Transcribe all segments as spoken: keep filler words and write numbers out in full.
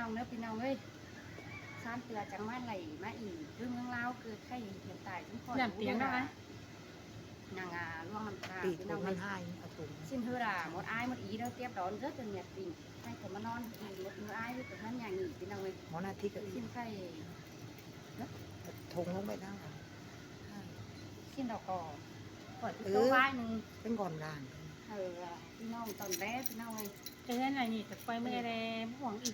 Ơ, pi ꞌnọng ơi, ꞌsám ꞌtưa chắng ꞌmá đảy ꞌmá ꞌnị ꞌtứ ꞌmướng ꞌLao ꞌcọ khay hiện tại ꞌchí khỏi Nhẳn ú tiếng ꞌnớ đó à? Nẳng, à, ꞌluống ꞌnặm ta, pi ꞌnọng ơi. ꞌSịn ꞌhứ đa ꞌmột ải ꞌmột ꞌí đó tiếp đón rất là nhiệt tình. Khay ꞌcọ ꞌmá ꞌnón ꞌnị ꞌmột ải với ꞌcọ ꞌhướn nhà nghỉ, pi ꞌnọng ơi. Món ăn thịt ꞌcọ ꞌsịn khay. Thùng ꞌlống ꞌvạy ꞌnớ. ꞌSịn đỏ cỏ. Khỏi ꞌchí tô ꞌvái ꞌnưng. Cái ngon lành. Ờ, pi ꞌnọng tỏn đé, pi ꞌnọng ơi. Cái này nhỉ, tập quay mẹ đe, ꞌmá hoảng ꞌnị.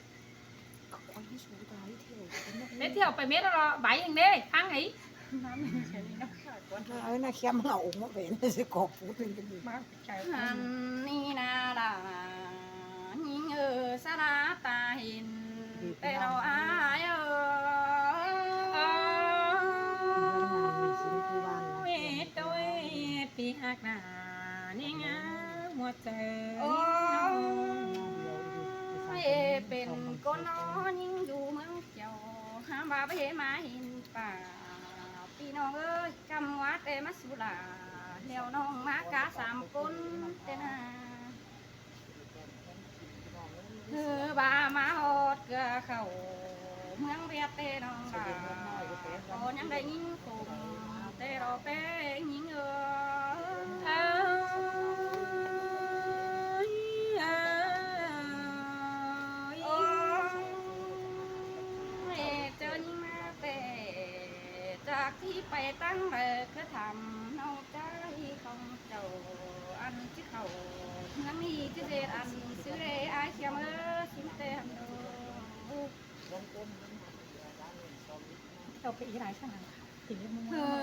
Giới thiệu phải biết đó, bái hình đấy, thắng ấy. Ơ, ꞌna khiêm ꞌnọng ꞌmá ꞌvạy ꞌnớ, ꞌsứ cỏ phút lên cái gì. Ăn ꞌnị ꞌna đa, ꞌnhính ơ, sa đa ta hin, ꞌtẹ lo ai ơ. Ôi, tôi pi ꞌhặc đa, ꞌnhính ơ, ꞌmá ꞌchớ. Ôi, pên ꞌcốn ꞌnọ ꞌnhính dú ꞌmướng Chảu, hák ꞌva báu ꞌhế ꞌmá hin pả. Pi ꞌnọng ơi, ꞌcắm ꞌva ꞌtẹ ꞌmá sú lả, ꞌlẹo ꞌnọng ꞌmá cá sam ꞌcốn ꞌtẹ ꞌna. ꞌHứ ꞌva ꞌmá ꞌhọt ꞌcưa khảu ꞌmướng Việt ꞌtẹ ꞌnọng lả, ꞌcọ ꞌnhắng đảy ꞌnhính khủng ꞌtẹ lo ꞌpẹ ꞌnhính ơ. Ơi, ơi, ơi, ꞌchớ ꞌnhính ꞌmá ꞌtẹ, chảk ꞌchí pay ꞌtáng đaư ꞌcứ tham ꞌnọng ꞌchái khong Chảu ăn ꞌchí khảu ꞌmướng ꞌnị ꞌchí ꞌdệt ăn ꞌsứ đé ải khiêm ơ, ꞌsịn ꞌtẹ hẳn đô. ꞌHứ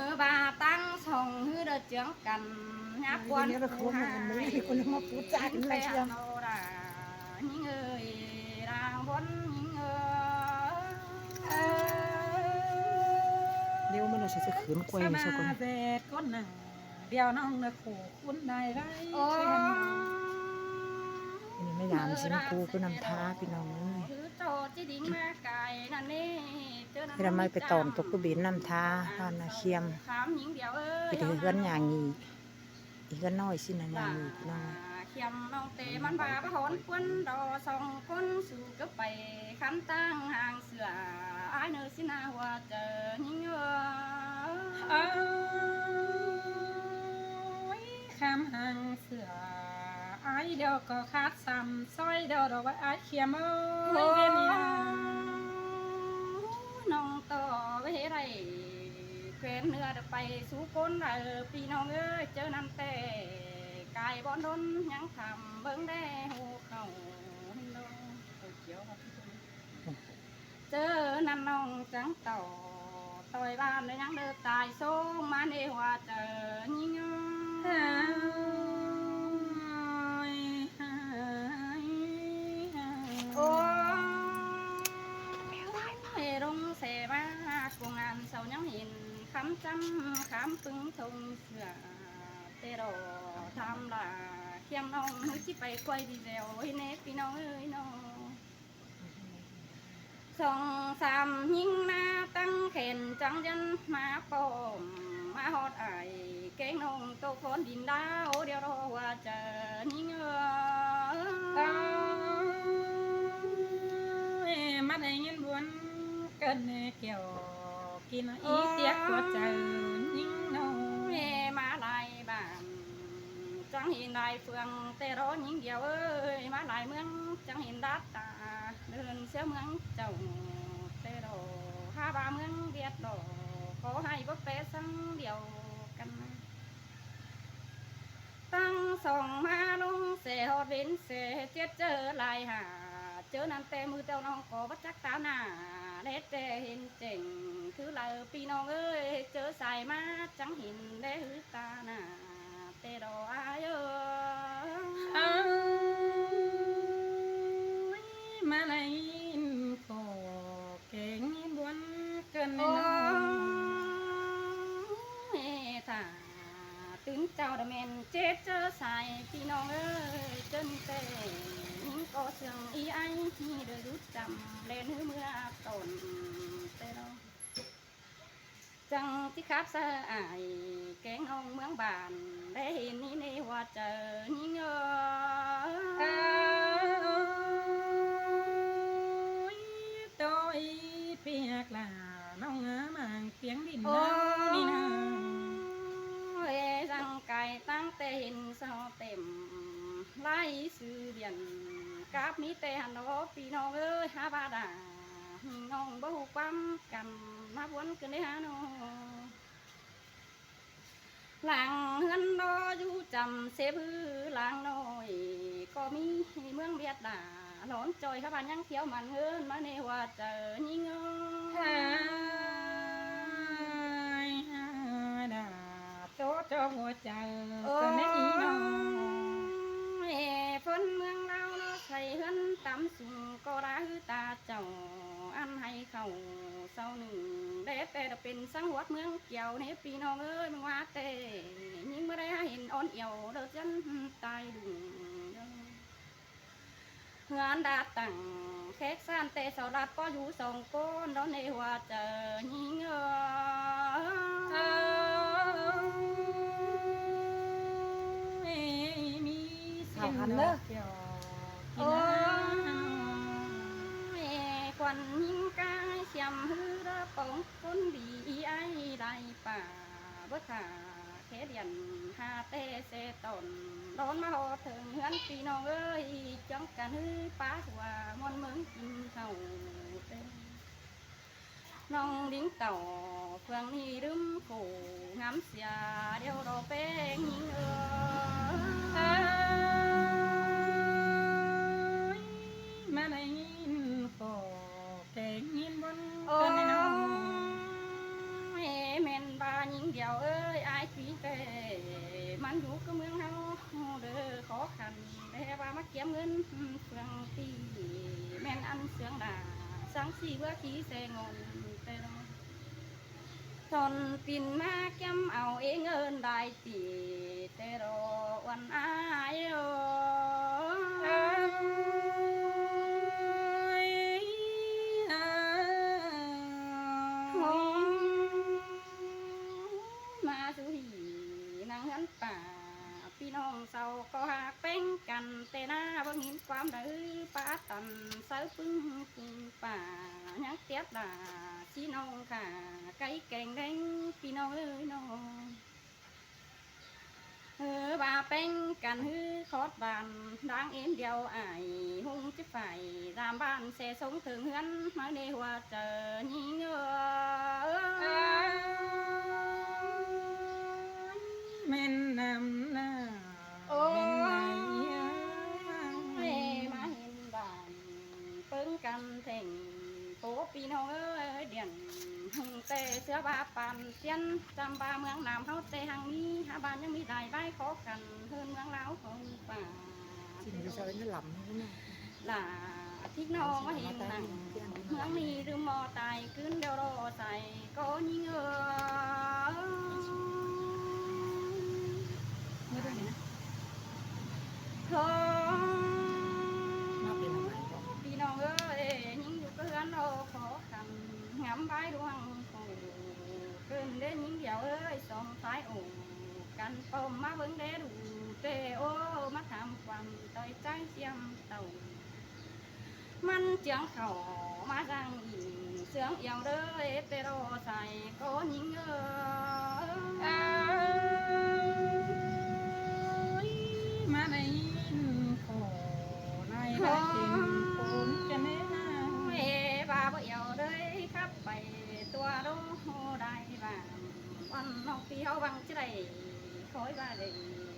ꞌva ꞌtáng song ꞌhứ đa ꞌchương căn, ꞌnhá quan ꞌhứ ꞌhại, ꞌnhính ơi, đang ꞌvốn ꞌnhính ơi. Nếu mà nó sẽ, sẽ khớn quay sao con. ꞌDệt ꞌcốn nẳng, điêu ꞌnọng ꞌnớ khổ khốn đai ꞌvạy. Ôi. Cái này mới làm gì mà cô cứ ꞌnặm tha, pi ꞌnọng ơi. ꞌHứ ꞌchọ ꞌchí đính ꞌmá cai ꞌnặn ꞌnị. Thế là mai phải tỏn tô ꞌcứ bến ꞌnặm tha, ꞌhướn ꞌna khiêm. Khám ꞌnhính điêu ơi, ꞌhướn nhà nghỉ. Ih ꞌhướn ꞌnọi ꞌsịn ꞌna nhà nghỉ, pi ꞌnọng. Khiêm ꞌnọng ꞌtẹ ꞌmắn ꞌva báu hón ꞌquốn đo song ꞌcốn sú ꞌcứ pay khám ꞌtáng hang sửa ải ꞌnớ ꞌsịn ꞌna ꞌhua chaư ꞌnhính ơ. Ơi, khám hang sửa ải điêu ꞌcọ khát sam soi điêu đo ꞌvạy ải khiêm ơi. Ôi, bên nhà. ꞌNọng ꞌtọ ꞌvạy đảy quen ꞌnưa đa pay sú ꞌcốn đaư, pi ꞌnọng ơi, ꞌchớ ꞌnặn ꞌtẹ cai bón đốn ꞌnhắng tham ꞌmướng đé hô khảu. ꞌChớ ꞌnặn ꞌnọng chắng tỏ ꞌtoi ꞌván ꞌnớ ꞌnhắng đaư tai sông ꞌmá ꞌnê ꞌhua chaư ꞌnhính ơ. Ôi, ôi, ôi. Ôi, ꞌlống xe ꞌmá công an sau ꞌnhắng hin khắm ꞌchăm khám ꞌpứng thông sửa. ꞌTẹ lo tham lả khiêm ꞌnọng ꞌhứ ꞌchí pay quay video ꞌnị ꞌnê pi ꞌnọng ơi ꞌnọ. Song sam ꞌnhính ꞌmá ꞌtắng khen chắng dán ꞌmá pom ꞌmá ꞌhọt ải kéng ꞌnọng tô khón đin đao điêu đo ꞌhua chaư ꞌnhính ơ. Ơi, ꞌmá đảy ꞌnghín ꞌbuôn cơn ꞌnê kiẻo kin ꞌí tiác ꞌhua chaư ꞌnhính ꞌnọng. Ơi, ꞌmá lai bản chắng hin lai phường ꞌtẹ lo ꞌnhính điêu ơi, ꞌmá lai ꞌmướng chắng hin đát ta. Đưn sia ꞌmướng Chảu ꞌtẹ lo, hák ꞌva ꞌmướng Việt lo, khói ꞌhại báu pé săng điêu căn. ꞌTăng song ꞌmá ꞌlống xe ꞌhọt bến xe chết ꞌchớ lai hả. ꞌChớ ꞌnặn ꞌtẹ ꞌmự ꞌtẹo ꞌnọng ꞌcọ báu chắc táo nả, đét ꞌtẹ hên chẻng thứ lư ꞌpi ꞌnọng ơi, ꞌchớ sai ꞌmá chắng hên đé ꞌhứ ta nả. ꞌTẹ lo ai ơi. Ơi, ꞌmá lai ꞌnhính ꞌcọ kéng ꞌbuôn cơn ꞌnê ꞌnọng. Ôi, thả tứn chảu đa ꞌmen chết ꞌchớ sai ꞌpi ꞌnọng ơi, ꞌchớ ꞌnị ꞌtẹ ꞌnhính ꞌcọ sương ꞌí ải ꞌnị đa dú chăm ꞌlẹn ꞌhứ ꞌmưa tỏn ꞌtẹ lo. Chắng ꞌchí khắp sa ải kéng ꞌnọng ꞌmướng bản, đé hên ꞌnị ꞌnê ꞌhua chaư ꞌnhính ơi. Nó pi ꞌnọng ơi, há ꞌva đa ꞌnọng báu ꞌquám căn ꞌmá ꞌbuốn căn đé há ꞌnọng. Lăng ꞌhướn ꞌnọ dú chăm sếp ꞌhứ lăng ꞌnọi ꞌcọ ꞌmí ꞌmướng ꞌviạk đa lón ꞌchoi há ꞌva ꞌnhắng thiêu mẳn ꞌhướn ꞌmá ꞌnê ꞌhua chaư ꞌnhính ơi. Há đa ꞌtố ꞌchọ ꞌhua chaư căn đé ꞌnọng. Ê, phớn ꞌmướng ꞌláo ꞌnọ sai ꞌhướn tăm sung ꞌcọ đa ꞌhứ ta chảu ăn hảư khảu sau ꞌnưng đé ꞌtẹ đa pên ꞌsướng ꞌhuột ꞌmướng kiêu ꞌnê ꞌpi ꞌnọng ơi, ꞌmướng ꞌva ꞌtẹ ꞌnhính ꞌmá đé hên ón eo đaư ꞌchăn tai đung đaư. ꞌHướn đa tẳng khék ꞌsán ꞌtẹ sau đa ꞌpó dú song ꞌcốn đón ꞌnê ꞌhua chaư ꞌnhính ơi. Ê, ꞌmí Thảo Hàn ꞌnớ. Ôi, quan ꞌnhính ꞌcái xiêm ꞌhứ đá póng ꞌcốn đi ái lai pả bớt thả khé điện hà tê xe tỏn đón ꞌmá ꞌhọt thơng ꞌhướn ꞌpi ꞌnọng ơi, chắng căn ꞌhứ pá hua ꞌmuôn ꞌmướng kin khảu tê. ꞌNọng đính tảu phường ꞌnị ꞌlứm khổ ngắm sia điêu đo ꞌpéng ꞌnhính ơi. ꞌMá đảy ꞌnhính khổ keng ꞌnhính ꞌmuôn căn ꞌnị ꞌnọng. Ôi, ꞌmen ꞌva ꞌnhính điêu ơi, ải ꞌpi ꞌtẹ ꞌmắn dú cá ꞌmướng ꞌháu đaư khó khăn đé ꞌva ꞌmá kiêm ꞌngớn phường ꞌpi ꞌmen ăn sương đa sáng ꞌsị báu kí xe ngôn tê lo. Thon pin ꞌmá kiêm au ꞌngáư đai tỉ tê lo uôn ải ơi. Ôi, ôi. ꞌMá dú hỉ nẳng ꞌhướn pả ꞌpi ꞌnọng sau ꞌcọ ꞌhặc ꞌpéng căn ꞌtẹ ꞌná báu ꞌnghín ꞌquám đaư pá tẳn sáư ꞌpứng ꞌpứng pả ꞌnhắng tiết đa ꞌchí ꞌnọng khả cáy keng ꞌlẹng ꞌpi ꞌnọng ơi ꞌnọng. Hơ ꞌva ꞌpéng căn ꞌhứ khót van đang ên điêu ải ꞌhung ꞌchí phải dam ꞌvan xe sống thơng ꞌhướn ꞌmá ꞌnê ꞌhua chaư ꞌnhính ơi. ꞌMen năm ꞌna. Ôi, ꞌmá hên đan ꞌpứng căn thành phố ꞌpi ꞌnọng ơi, điện hùng tê xưa ꞌva pàn xiến chăm ꞌva ꞌmướng Nam ꞌháu ꞌtẹ hăng ꞌmí há ꞌva ꞌnhắng ꞌmí đai ꞌvái khó khăn hơn ꞌmướng ꞌLao ꞌháu pả. Chính vì sao nó lắm thế này? Lả thính ꞌnọng ꞌmá hên nẳng ꞌmướng ꞌnị ꞌlứm ꞌmo tai ꞌcứn điêu đo sai ꞌcọ ꞌnhính ơi. Thôi, ꞌpi ꞌnọng ơi, ꞌnhính dú cá ꞌhướn lo khó khăn ngắm ꞌvái ꞌluống khổ. Cơn đế ꞌnhính điêu ơi, song phái ổ căn pom ꞌmá ꞌvướng đế đủ tê ô, ꞌmá tham quan ꞌtoi ꞌchái xiêm tảu. ꞌMắn ꞌchương khảu ꞌmá dăng ỉn sương iêu đơi tê lo sai ꞌcọ ꞌnhính ơi. Ôi, ꞌmá đảy ꞌnhính khổ lai đảy kin khốn căn ꞌnê ꞌna. Ê, ꞌva báu iêu đơi khắp pay tua đô đai ꞌva. Ăn ꞌnọng ꞌpi ꞌháu ꞌvăng ꞌchí đảy khói ꞌva đảy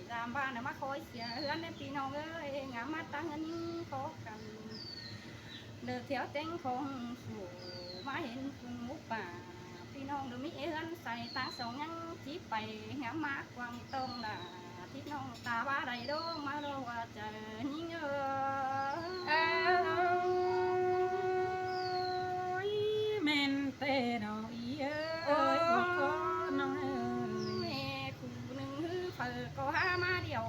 dam ꞌva ꞌnớ ꞌmá khói sia ꞌhướn ꞌnê ꞌpi ꞌnọng ơi, ngắm ꞌmá ꞌtáng ꞌhướn khó khăn. Đaư thiêu ꞌtếng khong phủ ꞌmá hên phung mú pả ꞌpi ꞌnọng đaư ꞌmí ê ꞌhướn sai ꞌtáng song ꞌnhắng ꞌchí pay ngắm ꞌmá quang tông đa thít ꞌnọng ta ꞌva đảy đô ꞌmá đô ꞌhua chaư ꞌnhính ơi. Ôi, ꞌmen tê đo ꞌi ơi, ôi, ꞌcọ ꞌnọng ơi. Ê, khu ꞌnưng ꞌhứ phaư ꞌcọ hák ꞌmá điêu,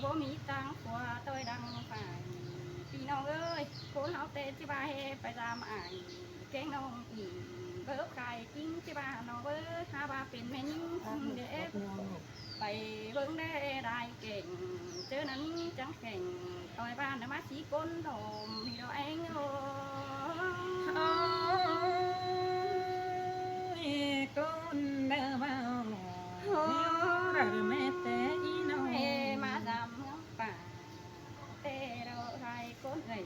báu ꞌmí ꞌtáng khua ꞌtoi đăng phải. ꞌPi ꞌnọng ơi, ꞌcốn ꞌháu ꞌtẹ ꞌchí ꞌva ꞌhê pay dam ải, kéng ꞌnọng ỉ, báu khai ꞌchí ꞌchí ꞌva ꞌnọng ơi, hák ꞌva pên ꞌme ꞌnhính ꞌchí đé ép. Pay ꞌvướng đé đai kẻng, ꞌchớ ꞌnặn ꞌnhính chắng kẻng, ꞌtoi ꞌva ꞌnặn ꞌmá sí ꞌcốn đom, đi đo ꞌéng ơi. Ôi, ꞌcốn đaư ꞌva, ôi, đaư ꞌme té ꞌi ꞌnọng. Ê, ꞌmá dam ꞌmướng pả, té đo khai ꞌcốn đảy,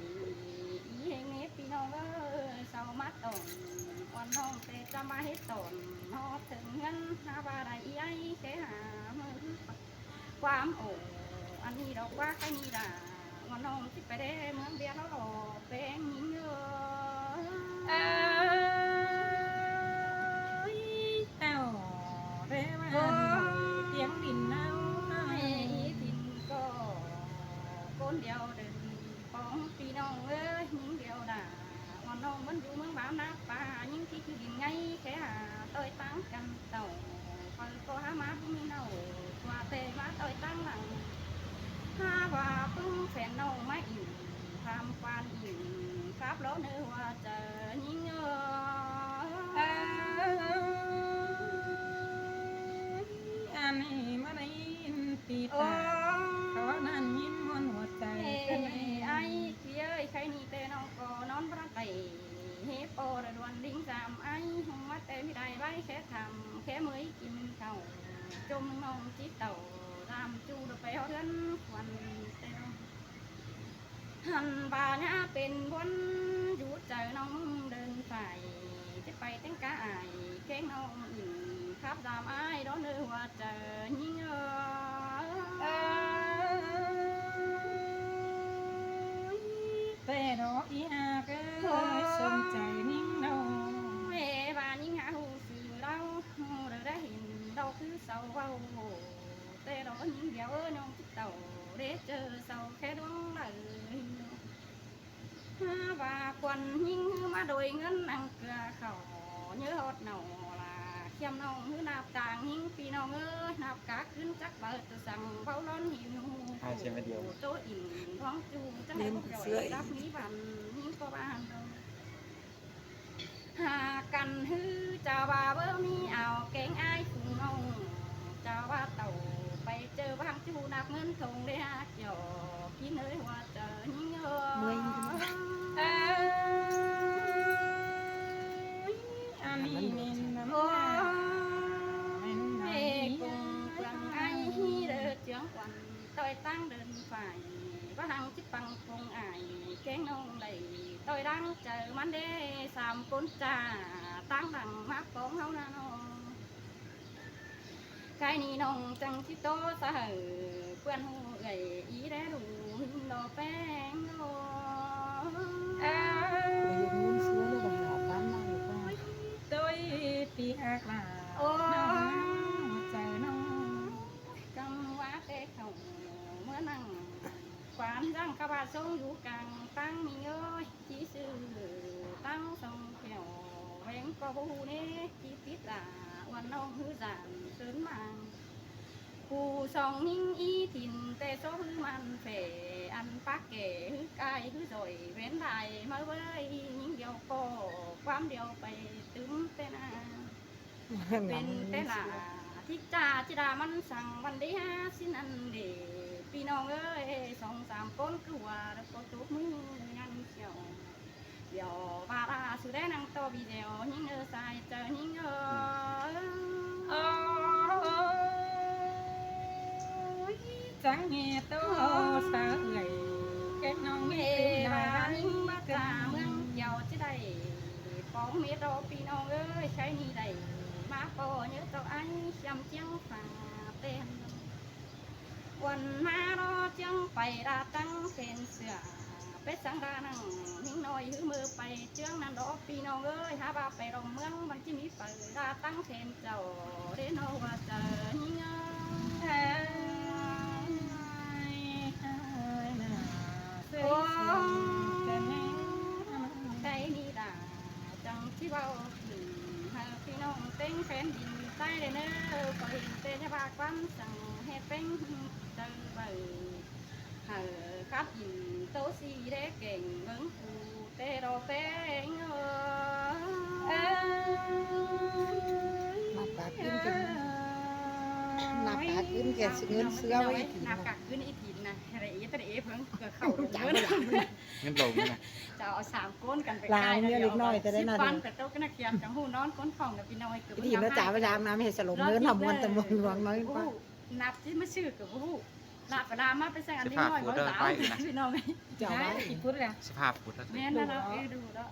ꞌNọng ꞌtẹ ꞌchăm ꞌmá ꞌhế tỏn ꞌhọt thửng ꞌngớn, ꞌhá ꞌva đảy ꞌi ái khé hả ꞌmự ꞌquám ổ. Ăn ꞌnị đọc ꞌquá khái ꞌnị đa, ꞌnọng ꞌnọng ꞌchí pay đé ꞌmướng Việt ꞌháu lỏ ꞌpéng ꞌnhính ơi. Ơi, tẻo đé ꞌva ꞌtiếng đin ꞌháu, ꞌi thìn ꞌcọ ꞌcốn điêu đơng ꞌpóng ꞌpi ꞌnọng ơi, ꞌnhính điêu đa. ꞌNọng ꞌmắn dú ꞌmướng bám ꞌnạp ꞌpa ꞌnhính ꞌchí ꞌchư đin ngay khé hả ꞌtoi ꞌtáng căn tảu. Phaư ꞌcọ hák ꞌmá bú ꞌmí ꞌnọng ꞌquá ꞌtẹ ꞌmá ꞌtoi ꞌtáng lăng, hák ꞌva ꞌpứng phén ꞌnọng ꞌmá ỉn tham quan ỉn khắp ló ꞌnớ ꞌva chaư ꞌnhính ơi. Ăn ꞌnị ꞌmá đảy ꞌti ta, ꞌcọ ꞌnặn ꞌnhính ꞌmuôn ꞌhua chaư. Ơi, ꞌpi ơi, khái ꞌnị ꞌtẹ ꞌnọng ꞌcọ ꞌnón báu đảy. Hế ꞌpo đa đuôn đính dam ải, ꞌhung ꞌmá ꞌtẹ ꞌmí đảy bái khé tham, khé ꞌmới kin khảu, ꞌchôm ꞌnọng ꞌchí tảu, dam ꞌchu đa pay ꞌhọt ꞌhướn khuôn ꞌtẹ ꞌnọng. Hăn ꞌva ꞌnhá pên ꞌbuốn dú chaư ꞌnọng đon phải, ꞌchí pay ꞌtếng cá ải, kéng ꞌnọng ỉn khắp dam ải, đón ꞌnớ ꞌhua chaư ꞌnhính ơi. Ơi, ꞌtẹ đó ꞌi ꞌhặc ơi, sôm chaư ꞌnhính ꞌnọng. Ê, ꞌva ꞌnhính hák ꞌhụ sư ꞌlẹo, ꞌhụ đảy ꞌhịn đaư ꞌcứ sau ꞌvạu. ꞌTẹ đó ꞌnhính điêu ơi, ꞌnọng ꞌchí tảu đé chaư sau khé ꞌluống đaư. Hák ꞌva khuôn ꞌnhính ꞌhứ ꞌmá đôi ꞌngớn ꞌnăng ꞌcưa khảu, ꞌnhớ ꞌhọt ꞌnọng ꞌlạ, khiêm ꞌnọng ꞌhứ ꞌnạp tang ꞌnhính ꞌpi ꞌnọng ơi, ꞌnạp cá ꞌcứn chắc báu tô săng ꞌvạu ꞌlón ꞌhịn ꞌhụ. Hai xe video. Tô ỉn ꞌluống ꞌchu chắc báu ꞌcọ đảy đắp ꞌmí bản ꞌnhính ꞌcọ bản đaư. Hák căn ꞌhứ chảu ꞌva báu ꞌmí au kéng ải phung ꞌnọng, chảu ꞌva tảu pay chaư ꞌváng ꞌchu ꞌnạp ꞌngớn thông đé hák kiẻo kin ơi ꞌhua chaư ꞌnhính ơi. Ơi, ăn ꞌnị ꞌmen ꞌnặn ꞌva, ꞌmen ꞌnặn ꞌva. Ê, ꞌcốn quảng ải ꞌhí đaư ꞌchương quảng ꞌtoi ꞌtáng đon phải, ꞌva hăng ꞌchí păng phung ải, kéng ꞌnọng đảy ꞌtoi đang chaư ꞌmắn đé sam ꞌcốn cha, ꞌtáng đăng ꞌmá ꞌpóng ꞌháu ꞌnặn ꞌnọ. Khái ꞌnị ꞌnọng chắng ꞌchí ꞌtố sa hảư ꞌpươn ꞌhụ ꞌgạy ꞌí đé đu ꞌhịn lo ꞌpéng ꞌnọ. Ơi, ꞌtoi ꞌti ꞌhặc ꞌlạ, ꞌnọng ꞌhụ chaư ꞌnọng. Căm ꞌva ꞌtẹ khảu ꞌmứa ꞌnăng quán ꞌdặng cá ba sống dú cang ꞌtáng ꞌnị ơi, ꞌchí sư ꞌtáng song khẻo ꞌvén ꞌcọ báu ꞌhụ ꞌnê, ꞌchí pít đa ꞌuôn ꞌnọng ꞌhứ dản sớn mang. Cu song ꞌnhính ꞌí thìn ꞌtẹ sốp ꞌhứ ꞌmắn phẻ, ăn pák kẻ ꞌhứ cai ꞌhứ dỏi ꞌvén lai ꞌmá ꞌvới ꞌnhính điêu ꞌcọ, ꞌquám điêu pay tứm ꞌtẹ ꞌna. Pên ꞌtẹ lả thík ꞌchạ ꞌchí đa ꞌmắn săng ꞌvắn đé hák ꞌsịn ăn đê. ꞌPi ꞌnọng ơi, song sam ꞌcốn ꞌcứ ꞌva đa ꞌcọ tốp ꞌmứ ngăn khiẻo. Điêu ꞌva đa sư đé ꞌnăng ꞌto video ꞌnhính ơ sai chaư ꞌnhính ơ. Ôi, chắng nghe ꞌtố sa ơi, kéng ꞌnọng ꞌmí ê, tứm ꞌva đai ꞌnhính ꞌmá ꞌtá ꞌmướng kiêu ꞌchí đảy. Póng mết ꞌló ꞌpi ꞌnọng ơi, khái ꞌnị đảy ꞌmá ꞌpo ꞌnhớ ꞌtọ ải khiêm ꞌchiếng phả ꞌtén. Uôn ꞌmá ꞌló ꞌchiếng pay đa ꞌtáng phên sửa, pét săng đa ꞌnăng ꞌnhính ꞌnọi ꞌhứ ꞌmự pay ꞌchiếng ꞌnặn ꞌló ꞌpi ꞌnọng ơi, hák ꞌva pay lom ꞌmướng ꞌmắn ꞌchí ꞌmí pay đa ꞌtáng phên chảu đé ꞌnọ ꞌva chaư ꞌnhính ơi. Ôi, khái ꞌnị đa chắng ꞌchí ꞌvạu khửn hảư ꞌpi ꞌnọng ꞌtếng phén đin ꞌTáy đảy ꞌnớ, ꞌcọ hên ꞌtẹ ꞌnhá ꞌva ꞌquám săng ꞌhế ꞌpéng chaư ꞌvạy hảư khắp đin ꞌtố ꞌsị đé kẻng ꞌmướng cu ꞌtẹ ꞌló ꞌpéng ơ. Ơ. ꞌNạp cá ꞌcứn kẻ, ꞌnạp cá ꞌcứn kẻ ꞌsịn ꞌngớn ꞌsứa ꞌva ꞌi thìn ꞌnạp cá ꞌcứn ꞌi thìn ꞌnạ, ꞌhế ꞌtẹ ꞌphớng ꞌcọ khảu đu chắng ꞌnớ. ꞌNgớn lông ꞌnớ. Chảu au sam ꞌcốn căn pay lăng cai ꞌnớ, ꞌnhá điêu ꞌlịk ꞌnọi ꞌtẹ đé ꞌnặn sip ꞌpăn ꞌnớ. Pay ꞌtố ꞌnặn ꞌna khiêm chắng ꞌhụ ꞌnón ꞌcốn khong ꞌnớ ꞌpi ꞌnọng ơi, ꞌcọ ꞌi thìn ꞌnớ chắng ꞌva chắng ꞌnạp ꞌhế sa lông ꞌngớn ꞌnọ ꞌmuôn ꞌtẹ ꞌmuôn luông ꞌnọi ꞌquá. ꞌNạp ꞌchí ꞌmá ꞌsự ꞌcọ báu ꞌhụ. ꞌNạp pay ꞌnạp ꞌmá pay săng ăn ꞌlịk ꞌnọi máư dáo ꞌpi ꞌnọng ơi. Chảu ꞌva ꞌi phút đa. Sip hả phút đa. ꞌMen ꞌnớ ꞌnọ, ê, đu ꞌló.